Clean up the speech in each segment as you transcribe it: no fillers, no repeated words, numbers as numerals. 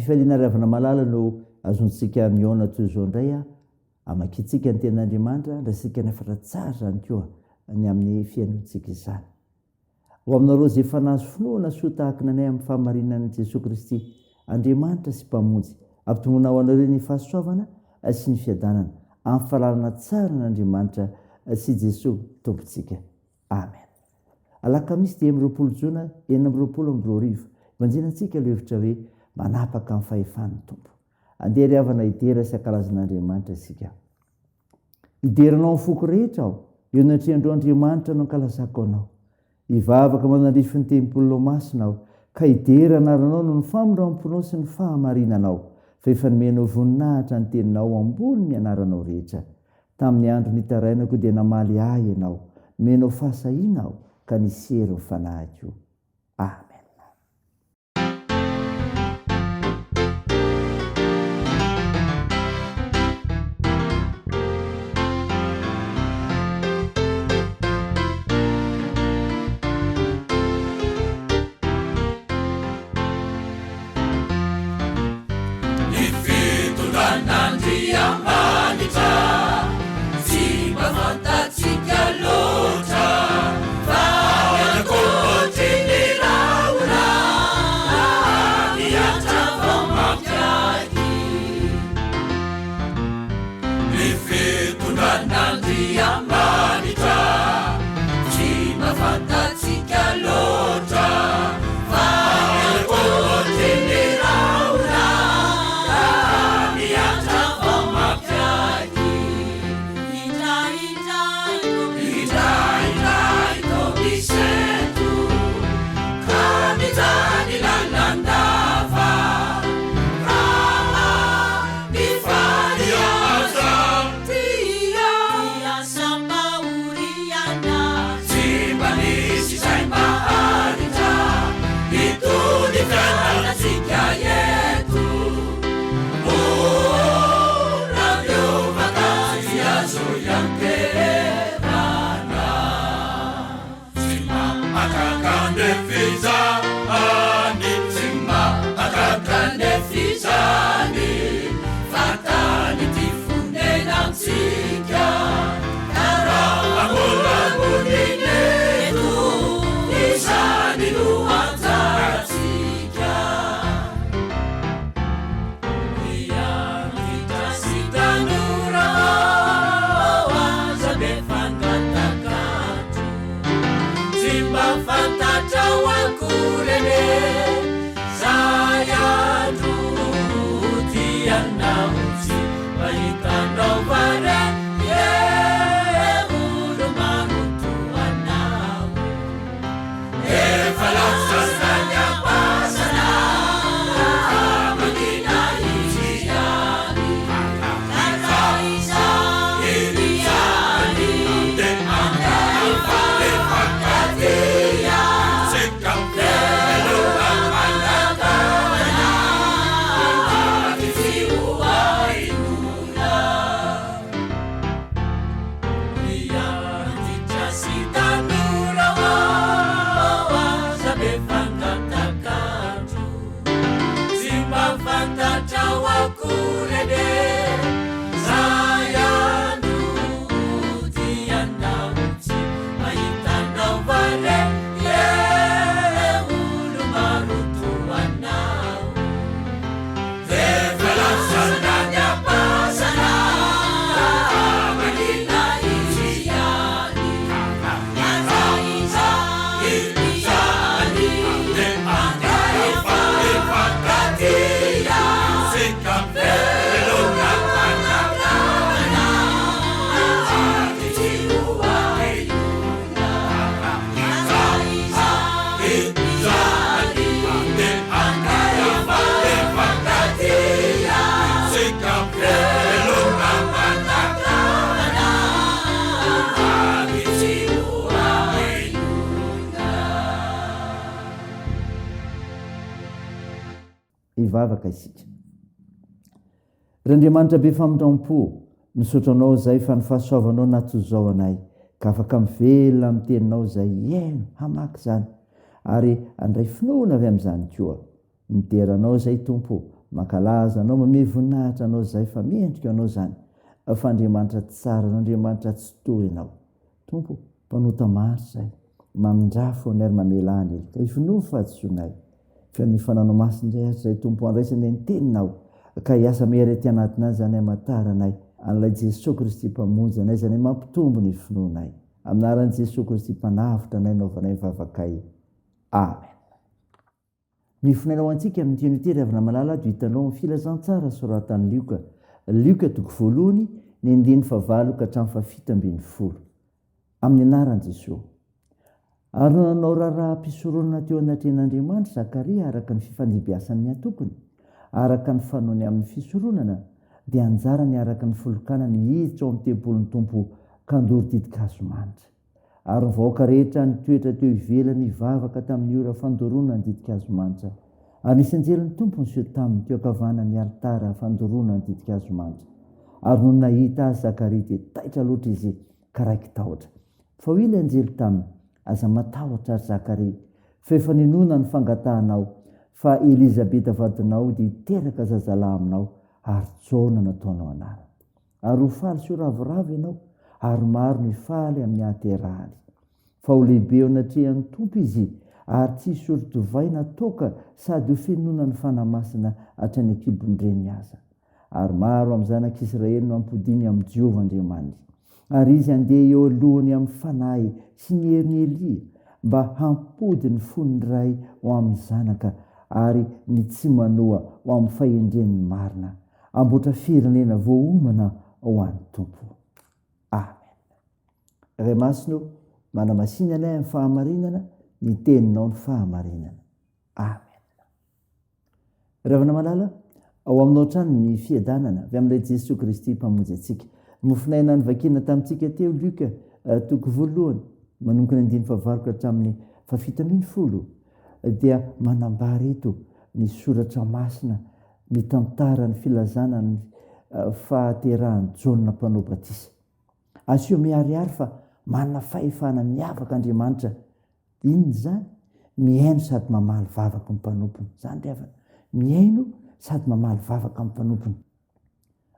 Am-pifaliana ry havana malala no azontsika mihaona toy izao indray hamakiantsika ny tenin'Andriamanitra, andraisintsika ny hafatra tsara izany koa ny amin'ny fihainoantsika izany. Ho aminareo izay efa nahazo finoana soa tahaka ny anay amin'ny fahamarinan'i Jesoa Kristy, Andriamanitra sy Mpamonjy, ampitomboina ho anareo ny fahasoavana sy ny fiadanana amin'ny fahalalana tsara an'Andriamanitra sy Jesoa Tompontsika. Amen. Alakamisy 25 jona 2026, Ibanjinantsika ilay hevitra hoe manapaka ny fahefan'ny Tompo. Andeha ry havana hidera sy hankalaza an'Andriamanitra isika. Hidera Anao amin'ny foko rehetra aho, eo anatrehan'ireo Andriamanitra no ankalazako Anao. Hivavaka manandrify ny tempolinao masina aho, ka hidera anaranao noho ny famindram-ponao sy ny fahamarinanao, fa efa nomenao voninahitra ny teninao ambony ny anaranao rehetra. Tamin'ny andro nitarainako dia namaly ahy Ianao, nomenao fahasahiana aho, ka nisy hery ny fanahiko. Amen. Ny fitondran'Andriamanitra tsy mba fantatsika loatra fa any ankoatry ny rahona mihatra vao mampiaiky. Ny fitondran'Andriamanitra tsy mba fantatsika loatra fa any ankoatry ny rahona mihatra vao mampiaiky. Indraindray toa misento ka mijaly lalandava. Mifaly aza tia. Tsy mba nisy izay maharitra itony fiainantsika eto. Oh, raha miova ka tsy azo ianteherana. Tsy mahagaga anefa izany, tsy mahagaga anefa izany, fa tany ity fonenantsika, ka raha mbola monina eto, izany no anjarantsika. Ry antitra sy tanora ô, aza be fangatak'andro. Tsy mba fantatrao akory anie zay andro tianao tsy mba hitanao va re ye olo maro toa anao. Efa lasa tany am-pasana ka mangina izy ihany. Ka izaho ihany efa katia. Veloma manakana ary tsy ho ahenoina. Ny antitra sy tanora ô aza be fangatak'andro. Tsy mba fantatrao akory anie zay andro hodianao. Tsy mahitanao va re ie olo maro toa anao. Efa lasa tany am-pasana ka mangina izy ihany. Ka izaho ihany efa taty Velona fanjakana ary tsy ho ahenoina. Ka izaho ihany Hivavaka isika. Ry Andriamanitra be famindram-po, misaotra Anao izay fa ny fahasoavanao natozao anay ka afaka mivelona amin'ny Teninao izay hihaino, hamaky izany ary handray finoana avy amin'izany koa. Midera Anao izay Tompo o. mankalaza Anao, mamehy voninahitra Anao izahay fa mendrika Anao izany, fa Andriamanitra tsara Anao, Andriamanitra Tsitoha Ianao. Tompo o, mpanota maro izahay, mamindrafo anay ary mamelà ny heloka, ivonoa ny fahadisoanay. Feno ny Fananao Masina indray ary izahay Tompo, andraisanay ny Teninao, ka hiasa mahery aty anatinay izany hamantaranay an'ilay Jesoa Kristy Mpamonjy anay izany mampitombo ny finoanay. Amin'ny anaran'i Jesoa Kristy Mpanavotra anay anaovanay ny vavakay. Amen. Ny fonena ho antsika amin'ity anio ity ry havana malala dia hitanao amin'ny filazantsara soratan'i Lioka, Lioka toko voalohany, ny andininy fahavalo ka hatramin'ny fahafito ambin'ny folo. Amin'ny anaran'i Jesoa. Ary nanao raharaham-pisoronana teo anatrehan'Andriamanitra Zakaria araka ny fifandimbiasan'ny antokony, araka ny fanaony amin'ny fisoronana, dia anjarany araka ny filokana ny hiditra ao amin'ny tempolin'ny Tompo ka handoro ditin-kazo manitra. Ary ny vahoaka rehetra nitoetra teo ivelany hivavaka tamin'ny ora fandoroana ny ditin-kazo manitra. Ary nisy anjelin'ny Tompo niseho taminy teo ankavanan'ny alitara fandoroana ny ditin-kazo manitra. Ary nony nahita azy Zakaria dia taitra loatra izy ka raiki-tahotra. Fa hoy ilay anjely taminy, Aza matahotra, ry Zakaria, fa efa ninoana ny fangatahanao, fa Elizabeta vadinao dia hiteraka zazalahy aminao, ary Jaona no ataonao anarany. Ary ho faly sy ho ravoravo ianao, ary maro no hifaly amin'ny hahaterahany. Fa ho lehibe eo anatrehan'ny Tompo izy, ary tsy hisotro divay na toaka sady ho fenoina ny Fanahy Masina hatrany an-kibon-dreniny aza. Ary maro amin'ny zanak'Israely no hampodiany amin'i Jehovah Andriamaniny. Ary izy handeha eo alohany amin'ny fanahy sy ny herin'i Elia, mba hampody ny fon'ny ray ho amin'ny zanaka, ary ny tsy manoa ho amin'ny fahendren'ny marina. Hamboatra firenena voaomana ho an'ny Tompo. Amen. Ray Masina o, manamasina anay amin'ny fahamarinana, ny teninao ny fahamarinana. Amen. Ravana malala, ao aminao hatrany ny fiadanana avy amin'ilay Jesoa Kristy Mpamonjy antsika. Mofonaina novakiana tamintsika teo Luka eh, toko voalohany, manomboka ny andininy fahavalo ka hatramin'ny fahafito ambin'ny folo dia manambara eto ny soratra masina mitantara ny filazana ny fahaterahan'i Jaona Mpanao Batisa. Aseho miharihary fa manana fahefana miavaka Andriamanitra. Inona izany? Mihaino sady mamaly vavaka ny mpanompony. Izany ry havana. Mihaino sady mamaly vavaka ny mpanompony.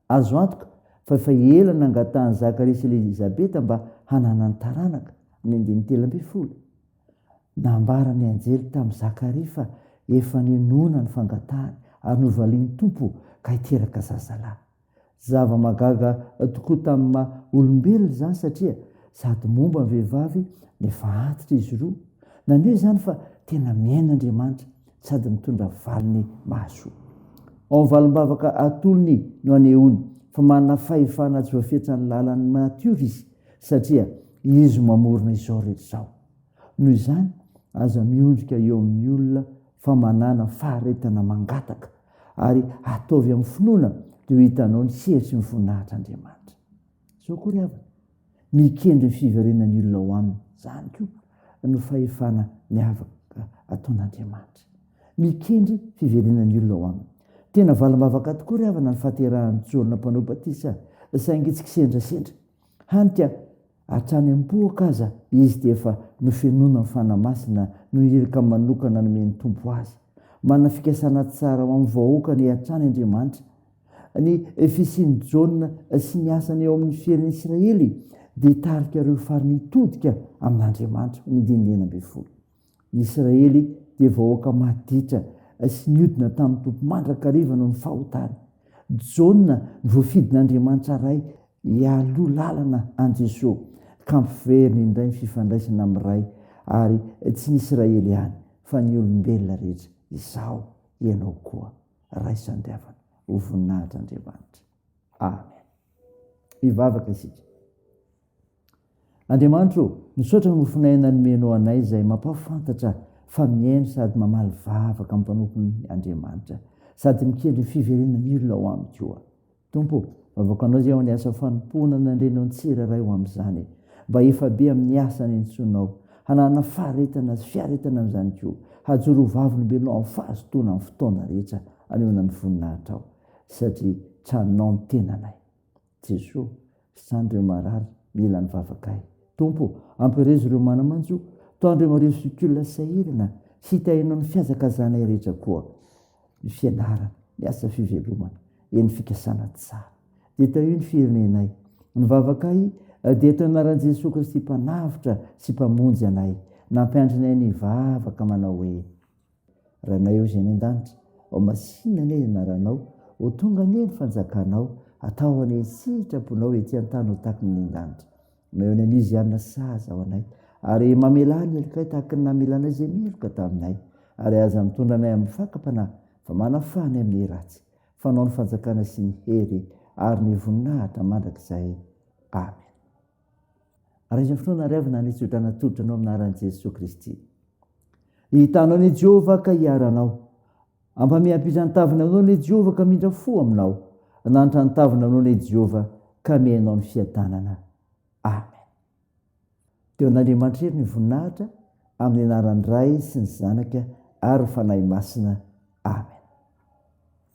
Azo antoka fa efa ela nangatahan'i Zakaria sy Elizabeta mba hananany taranaka, ny andininy 13. Nambaran'ny anjely tamin'i Zakaria fa efa ninoana ny fangatahany ary novalian'ny Tompo ka hiteraka zazalahy. Zava-mahagaga tokoa tamin'ny maha olombelona izany satria sady momba ny vehivavy nefa antitra izy roa. Naneho izany fa tena miaina Andriamanitra sady mitondra valiny mahasoa. Ao amin'ny valim-bavaka atolony no anehoany fa manana fahefana tsy voafetran'ny lalan'ny natiora izy satria izy no mamorona izao rehetra izao. Noho izany, aza miondrika eo amin'ny olona fa manàna faharetana mangataka ary ataovy amin'ny finoana dia ho hitanao ny hery sy ny voninahitr'Andriamanitra. Izao koa ry havana, mikendry ny fiverenan'ny olona ao aminy. Izany koa no fahefana miavaka ataon'Andriamanitra. Mikendry fiverenan'ny olona ao aminy. Tena valim-bavaka tokoa ry havana ny fahaterahan'i Jaona Mpanao Batisa, saingy tsy kisendrasendra. Hany ka hatrany am-pohoka aza izy dia efa nofenoina ny Fanahy Masina noho ny iraka manokana nomen'ny Tompo azy. Manana fikasana tsara ho amin'ny vahoakany hatrany Andriamanitra. Ny fisian'i Jaona sy ny asany eo amin'ny fiainan'i Israely dia hitarika ireo farany hitodika amin'Andriamanitra, ny andininy 16. Ny Israely dia vahoaka maditra sy niodina tamin'ny Tompo mandrakariva noho ny fahotany. Jaona no voafidin'Andriamanitra Ray hialoha lalana an'i Jesoa ka hampiverina indray ny fifandraisana amin'ny Ray ary tsy ny Israely ihany fa ny olombelona rehetra, izaho, ianao koa. Raiso andriavana ho voninahitr'Andriamanitra. Amen. Hivavaka isika. Andriamanitra ô, misaotra ny mofon'aina nomenao anay izay mampahafantatra fa mihaino sady mamaly vavaka amin'ny mpanompony Andriamanitra sady mikendry ny fiverenan'ny olona ao aminy koa. Tompo ô, vavako anao izay ao ny asa fanompoana nandrenao ny tsirairay ho amin'izany, mba efa be amin'ny asa nentsoinao, hanana faharetana sy fiaretana amin'izany koa, hajoro ho vavolombelonao amin'ny fahazotoana amin'ny fotoana rehetra anehoana ny voninahitrao, satria tranonao ny tenanay. Jesoa, sitrano ireo marary mila ny vavakay. Tompo ô, ampirezo ireo mana-manjo, tohano ireo marefo sy olona sahirana, sy hitahianao ny fihazakazanay rehetra koa, ny fianarana. Ny asa fivelomana, eny fikasana tsara. Dia tahio ny firenenay. Ny vavakay dia atao anaran'i Jesoa Kristy Mpanavotra sy Mpamonjy anay. Nampiandry anay ny vavaka manao hoe, Rainay eo izay any an-danitra, ho masina anie ny anaranao, ho tonga anie ny fanjakanao, atao anie ny sitraponao ety an-tany ho tahaky ny any an-danitra. Omeo ny anio izay hanina sahaza ho anay, ary mamelà ny helokay tahaky ny namelanay izay meloka taminay, ary aza mitondra anay amin'ny fakam-panahy, fa manafaha anay amin'ny ratsy. Fa Anao ny fanjakana sy ny hery ary ny voninahitra mandrakizay. Amen. Raiso ny finoana ary avy na tsodrano atolotra anao amin'ny anaran'i Jesoa Kristy. Hitanao anie Jehovah ka hiaranao. Ampamiampitra ny taviny aminao anie Jehovah ka mindra fo aminao. Nanitra ny taviny aminao anie Jehovah ka mihainao ny fiadanana. Amen. Teo an'Andriamanitra hery ny voninahitra amin'ny anaran'ny Ray sy ny Zanaka ary ny Fanahy Masina. Amen.